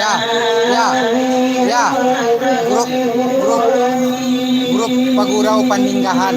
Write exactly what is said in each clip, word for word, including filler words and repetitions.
Ya, ya, ya. Grup, grup, grup pagurau paninggahan.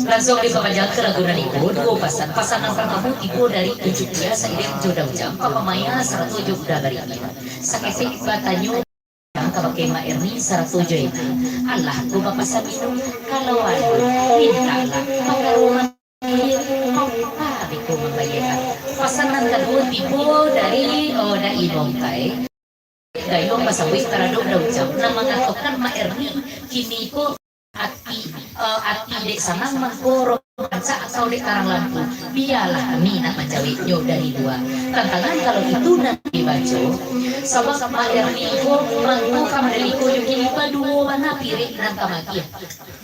Langsuang dipamanjang ka lagu nan iko, duo pasan. Pasan nan partamo tibo dari Ucup Lia sairing jo Daud Jam, Papa Maya sarato jo Uda Bariki. Saketek batanyo kabake Mak Erni sarato jo Ena, alah ko bapasan minum, kalau ado, mintaklah, pakaro mambayia, papa beko mambayiakan. Pasan nan kaduo tibo dari, oh, Dai Bongkai. Gayuang basawik taradok Daud Jam, nan mangatokan Mak Erni kini ko ati, eh, ati dek sanang mangko roh rancak atau dek tarang lampu. Bialah kami nak mancaweknyo dari lua. Tantangan kalau itu nan dibaco, sabab Mak Erni ko mangko ka mandaliko jo kini baduo bana pirek nan ka magiah.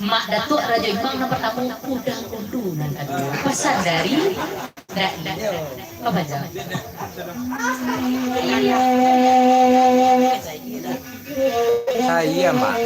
Mak Datuak Rajo Imang nan partamo, Uda Undu nan kaduo. Pasan dari Dai. Babaca. Saya, Mak.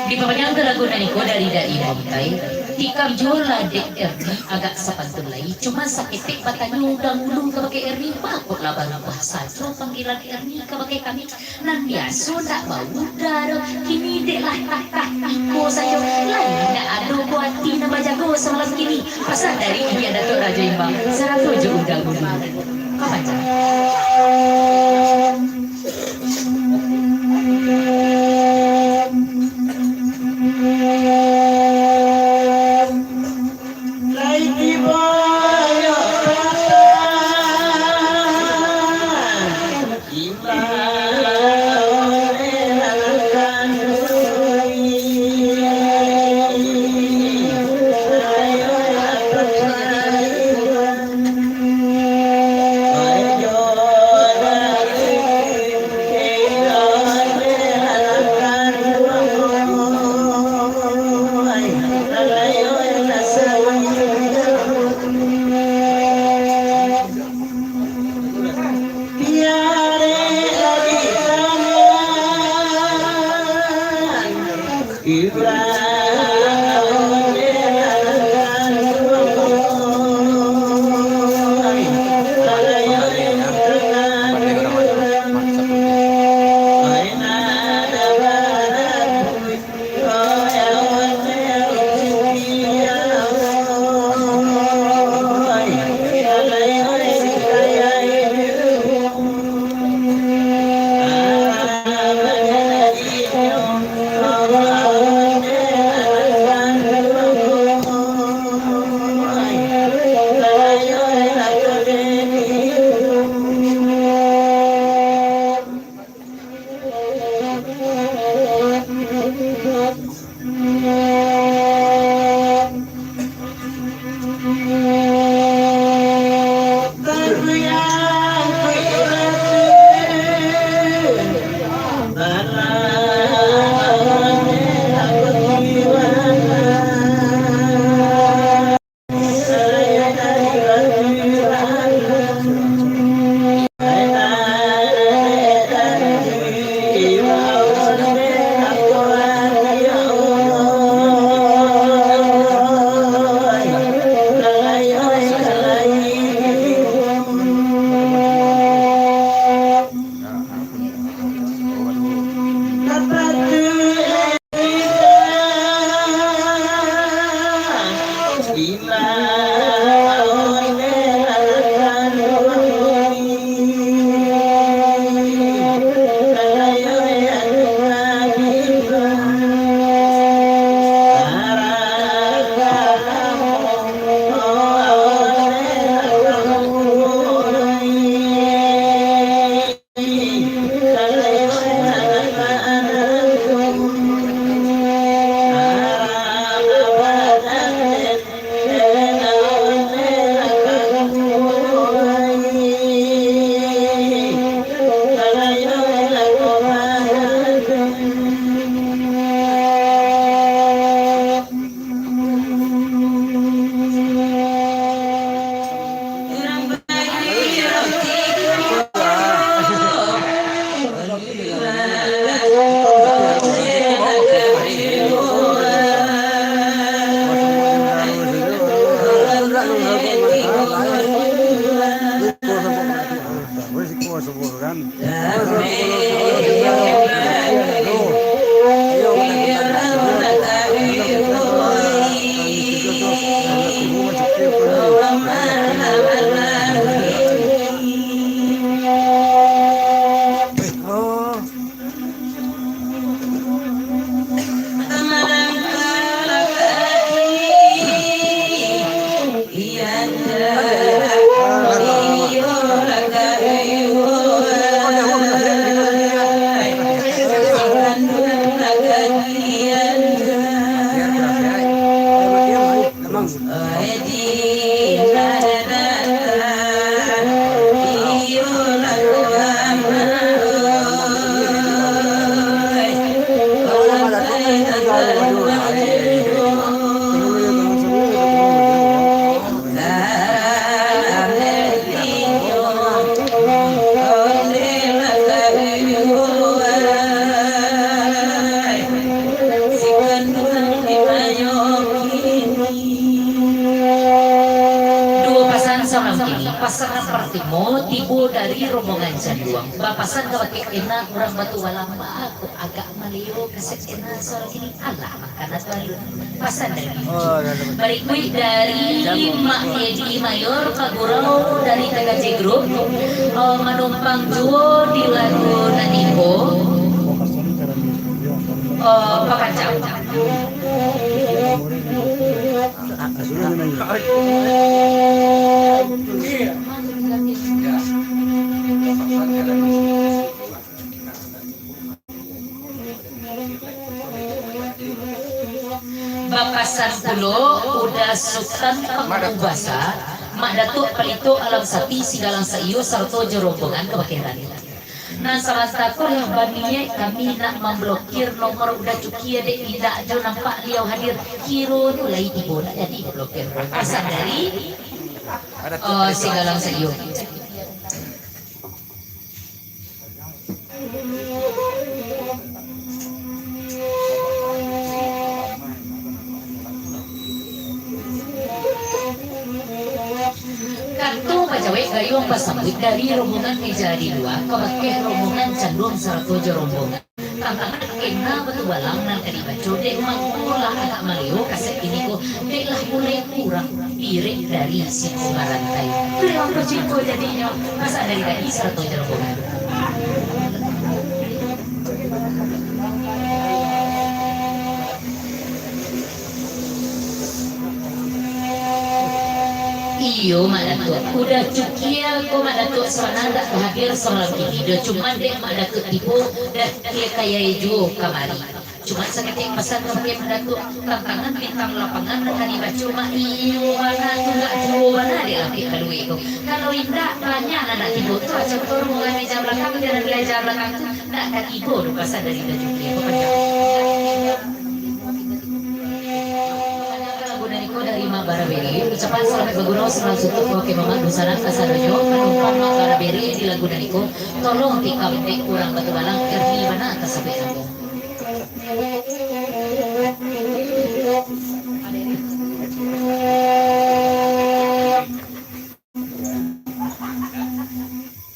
Dipapanjangkan lagu nan iko dari Dai Mamtai, tikam juo lah dek Erni agak sapantun lai, cuma saketek batanyo Undang Ulu kabake Erni, baa kok lah barubah sajo panggilan Erni kabake kami, nan biaso ndak bauda doh, kini dek lah tah-tah iko sajo, lai ndak ado buati nan bajago samalam kini, pasan dari Inyiak Datuak Rajo Imbau, sarato jo Undang Ulu. Papanjang. Pasan nan partamo tibo dari rombongan Canduang. Bapasan kabake Ena urang Batu Balang, baa kok agak maleo kasek Ena suaro kini. Alah, makanan tu alun. Pasan dari Ena. Barikuik dari Mak Edi Mayor, Pak Gurau dari T K J Group, eh, manumpang juo di lagu nan iko, eh, Papanjang. Bapasan pulo Uda Sutan Pangubasa, Mak Datuak Palito Alam Sati, Sigalang Saiyo, sarato jo rombongan ka Bakeran. Nan sabanta ko lah baniaik kami nak mamblokir nomor Uda Cukia, dek indak jo nampak liau hadir. Kironyo lai tibo, ndak jadi bablokir. Pasan dari, oh, Sigalang Saiyo. Kato bajawek gayuang basambuik dari rombongan meja di lua, kabakeh rombongan Canduang sarato jo rombongan. Tantangan Ena Batu Balang nan ka dibaco dek Mangku lah agak maleo kasek kini ko, dek lah mulai kurang pirek dari siko barantai. Pulang ko ciko jadinyo, pasan dari Dai sarato jo rombongan. Iyo, Mak Datuak. Uda Cukia ko, Mak Datuak, sabana ndak hadir samalam kini doh. Cuman dek Mak Datuak tibo, dah kayai juo kamari. Cuman saketek pasan kabake Mak Datuak, tantangan bintang lapangan nan ka dibaco, Mak, iyo bana tu, ndak juo bana dek lapiak kalua tu. Kalau indak, banyak nan ndak tibo tu, contoh rombongan meja balakang, jan meja balakang tu. Ndak ka tibo doh pasan dari Uda Cukia, papanjang. Lagu nan iko dari Mak Barabere, ucapan salamaik bagurau, salam suntuak kabake mamak dunsanak kasadonyo, panumpang Mak Barabere di lagu nan iko, tolong tikam dek urang Batu Balang, Erni bana tasabuik namo.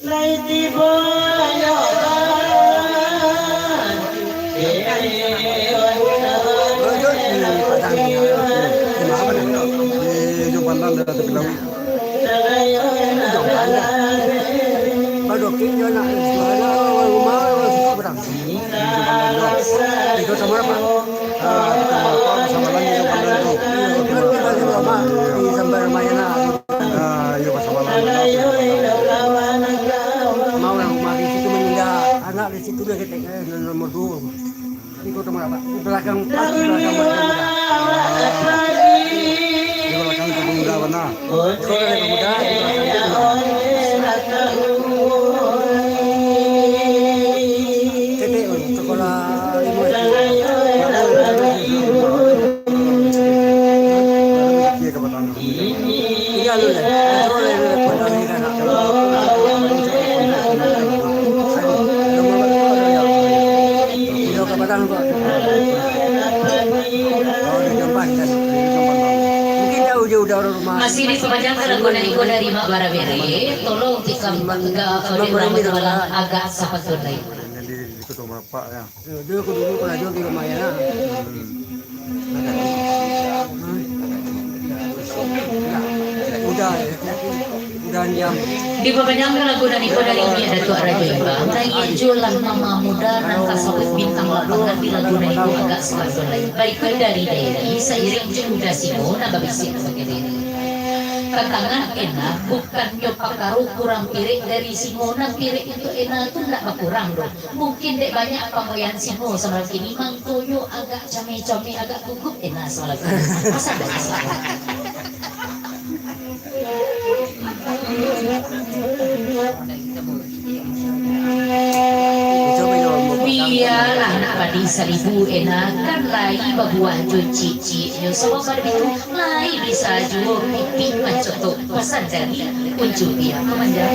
Lai tibo yo. Iko sama apa? Ah, kita apa, sama lagi sama lagi. Iyo, iyo, iyo, Mak. Iyo, sampai rumah enak. Ah, iyo, pasal malam. Mau yang rumah di situ meninggal. Anak di situ dia ketek, eh, nomor dua. Iko sama apa? Di belakang, pas di belakang, belakang. Ah, di belakang itu pemuda benar. Mungkin jauh je udah orang rumah. Masih dipanjangkan lagu nan iko dari Mak Barabere, tolong tikam agak, kalau orang Batu Balang agak sapantun lai. Jadi, di Kota Bapak, ya. Yo, dulu aku dulu karajo di rumah ya. Hmm. Udah, udah diam. Dipapanjangkan lagu nan iko dari Umi Datuak Rajo Imbang, Rajo lah mama muda nan tasawuf bintang lapangan di lagu nan iko agak sabantuak lai. Barikuik dari Dairi, sairing jo Uda Singo nan babisiak sabagai diri. Tantangan Ena, bukannyo pakaro kurang pirek dari Singo, nan pirek untuak Ena tu ndak bakurang doh. Mungkin dek banyak pamboyan Singo samalam kini, mangkonyo agak cameh-cameh, agak gugup Ena samalam kini. Masa dari Singo. Bialah nak padi saribu Ena, kan lai babuah jo ciek-cieknyo, sabab padi tu lai bisa juo pipik macotok. Pasan dari Uncun Piang Kamanjang.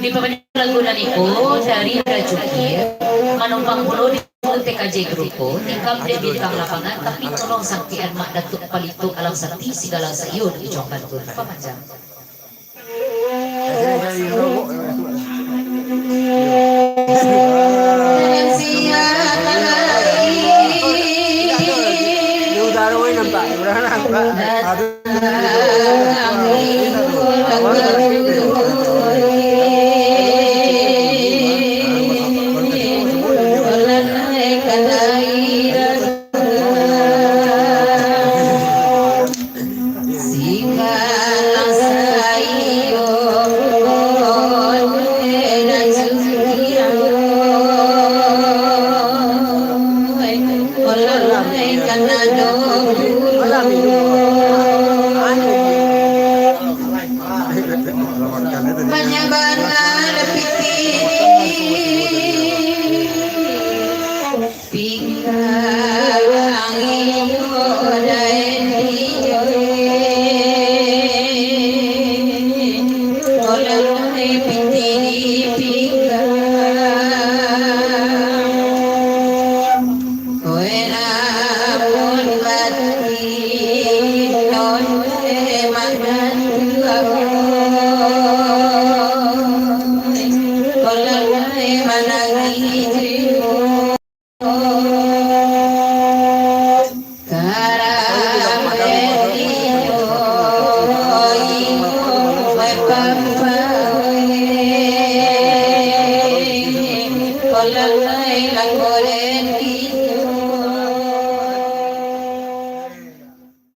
Dipapanjang lagu nan iko dari Rajuki, manumpang pulo di T K J Grupo, tikam dek bintang lapangan, tapi tolong sangkekan Mak Datuak Palito Alam Sakti Sigala Sayun di Jombang tu. Pamanjang.